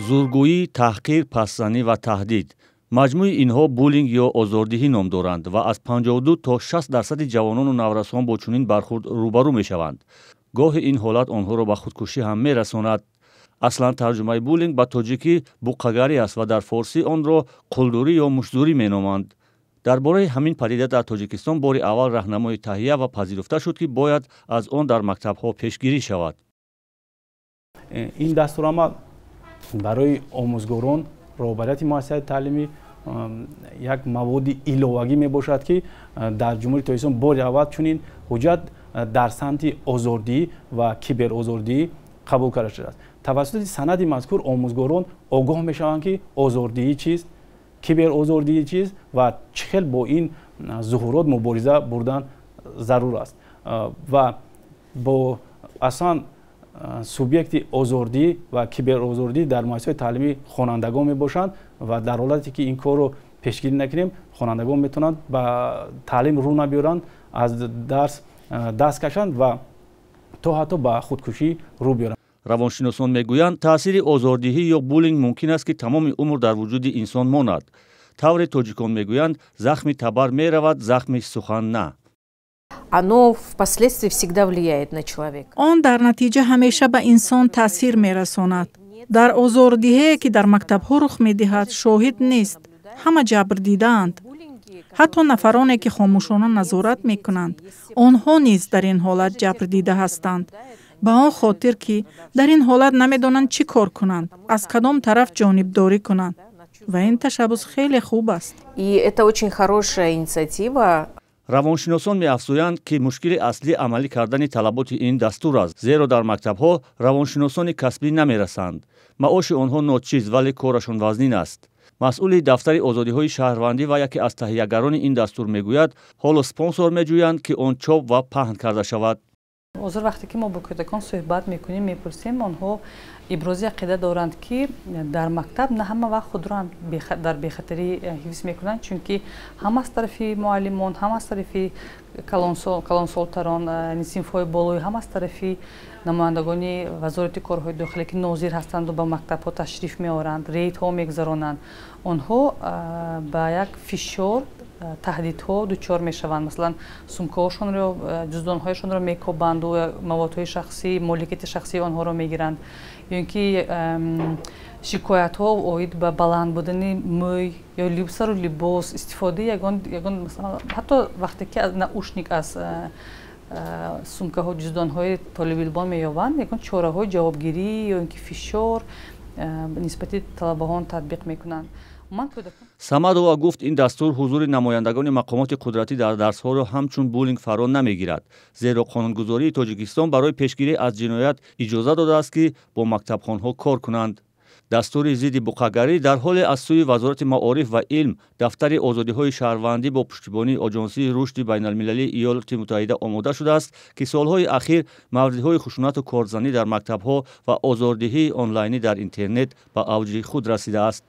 Зургӯӣ, таҳқир, пастзанӣ ва таҳдид. Маҷмӯи инҳо буллинг ё озордиҳӣ ном доранд ва аз 52 то 60 дарсади ҷавонону наврасон бо чунин бархурд рӯбарӯ мешаванд. Гоҳе ин ҳолат онҳоро ба худкушӣ ҳам мерасонад. Аслан тарҷумаи буллинг ба тоҷикӣ буққагарӣ аст ва дар форсӣ онро қулдурӣ ё муштзӯрӣ меноманд. Дар бораи ҳамин падида дар Тоҷикистон бори аввал раҳнамои таҳия ва пазируфта шуд, ки бояд аз он дар мактабҳо пешгирӣ шавад. Ин дастурамал барои омӯзгорон, роҳбарияти муассисаи таълимӣ як маводи иловагӣ мебошад, ки дар Ҷумҳурии Тоҷикистон бори аввал чунин ҳуҷҷат дар самти озордиҳӣ ва киберозордиҳӣ қабул карда шудааст. Тавассути санади мазкур омӯзгорон огоҳ мешаванд, ки озордиҳӣ чист, киберозордиҳӣ чист ва чӣ хел бо ин зуҳурот мубориза бурдан зарур аст. Ва бо аслан субъекти озордиҳӣ ва киберозордиҳӣ дар муассисаҳои таълимӣ хонандагон мебошанд ва дар ҳолате ки ин корро пешгирӣ накунем, хонандагон метавонанд ба таълим рӯ набиёранд, аз дарс даст кашанд ва то ҳатто ба худкушӣ рӯ биёранд. Равоншиносон мегӯянд, таъсири озордиҳӣ ё буллинг мумкин аст, ки тамоми умр дар вуҷуди инсон монад. Тавре тоҷикон мегӯянд, захми табар меравад, захми сухан на. Оно впоследствии всегда влияет на человека. Он дар натиҷа ҳамеша ба инсон таъсир мерасонад. Дар озордиҳее, ки дар мактабҳо рух медиҳад, шоҳид нест, ҳама ҷабр дидаанд. Ҳатто нафароне, ки хомӯшона назорат мекунанд, онҳо низ дар ин ҳолат ҷабр дида ҳастанд, ба он хотир ки дар ин ҳолат намедонанд, чӣ кор кунанд, аз кадом тараф ҷонибдорӣ кунанд. Ва ин ташаббус хеле хуб аст. И это очень хорошая инициатива. Равоншиносон меафзоянд, ки мушкили аслӣ амалӣ кардани талаботи ин дастур аст, зеро дар мактабҳо равоншиносони касбӣ намерасанд. Маоши онҳо ночиз, вале корашон вазнин аст. Масъули дафтари озодиҳои шаҳрвандӣ ва яке аз таҳиягарони ин дастур мегӯяд, ҳоло спонсор меҷӯянд, ки он чоп ва паҳн карда шавад. Ҳозир вақте ки мо бо кӯдакон суҳбат мекунем, мепурсем, онҳо ибрози ақида доранд, ки дар мактаб на ҳама вақт худро дар бехатарӣ ҳифз мекунанд, чунки ҳам аз тарафи муаллимон, ҳам аз тарафи калонсолтарон, синфҳои болоӣ, ҳам аз тарафи намояндагони Вазорати корҳои дохилӣ, ки нозир ҳастанду ба мактабҳо ташриф меоранд, рейдҳо мегузаронанд, онҳо ба як фишор, таҳдидҳо дучор мешаванд. Масалан, сумкаҳошонро, ҷуздонҳояшонро мекобанду маводҳои шахсӣ, моликияти шахсии онҳоро мегиранд, ё ин ки шикоятҳо оид ба баланд будани мӯй ё сару либос, истифодаи ягон, масалан, ҳатто вақте ки наушник аз сумкаҳо, ҷуздонҳои толибилмон меёбанд, ягон чораҳои ҷавобгирӣ ё ин ки фишор нисбати талабаҳон татбиқ мекунанд. Самадова гуфт, ин дастур ҳузури намояндагони мақомоти қудратӣ дар дарсҳоро ҳамчун буллинг фаро намегирад, зеро қонунгузории Тоҷикистон барои пешгирӣ аз ҷиноят иҷоза додааст, ки бо мактабхонҳо кор кунанд. Дастури зидди буққагарӣ дар ҳоле аз сӯи Вазорати маориф ва илм, дафтари озодиҳои шаҳрвандӣ бо пуштибонии Оҷонсии рушди байналмилалии Иёлоти Муттаҳида омода шудааст, ки солҳои ахир мавридҳои хушунату корзанӣ дар мактабҳо ва озордиҳии онлайнӣ дар интернет ба авҷи худ расидааст.